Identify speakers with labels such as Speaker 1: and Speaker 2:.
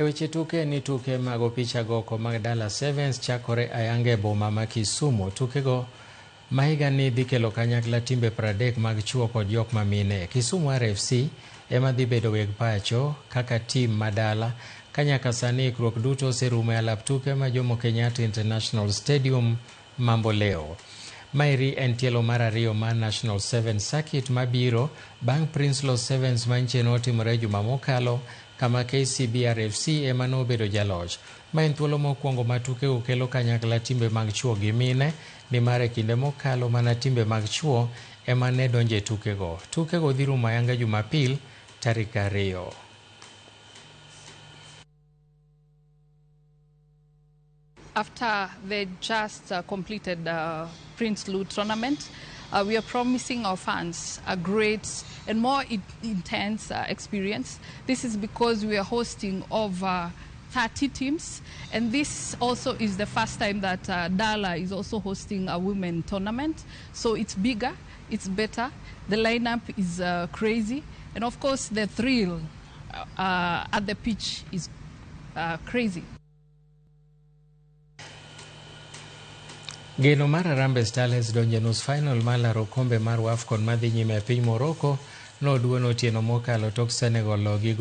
Speaker 1: Weche tuke ni tuke mag opich agoko mag Dala Sevens chakore ayanga e boma ma Kisumu. Tukego ma higani dhi kelo kanyakla timbe 30 mag chuo kod jok ma mine. Kisumu RFC ema dhi bedo weg pacho kaka tim ma dala ka nyaka sani ikruok duto oserumo e alap tuke ma Jomo Kenyatta International Stadium Mamboleo. Maeri en tielo mar ariyo mar National Sevens Circuit mabiro bang' Prinsloo Sevens manyiche notimore juma mokalo kama KCB RFC ema nobedo jaloch. Ma en thuolo mokwongo ma tukego kelo kanyakla timbe mag chuo gi mine nimar e kinde mokalo mana timbe mag chuo ema ne donjo e tukego. Tukego dhi rumo ayanga Jumapil tarik 2.
Speaker 2: After the just completed Prinsloo tournament, we are promising our fans a great and more intense experience. This is because we are hosting over 30 teams, and this also is the first time that Dala is also hosting a women tournament. So it's bigger, it's better, the lineup is crazy, and of course the thrill at the pitch is crazy.
Speaker 1: Geno mar Harambee Starlets donjo e nus final mar laro okombe mar AFCON madhi nyime e piny Morocco noduono otieno mokalo tok Senegal logi.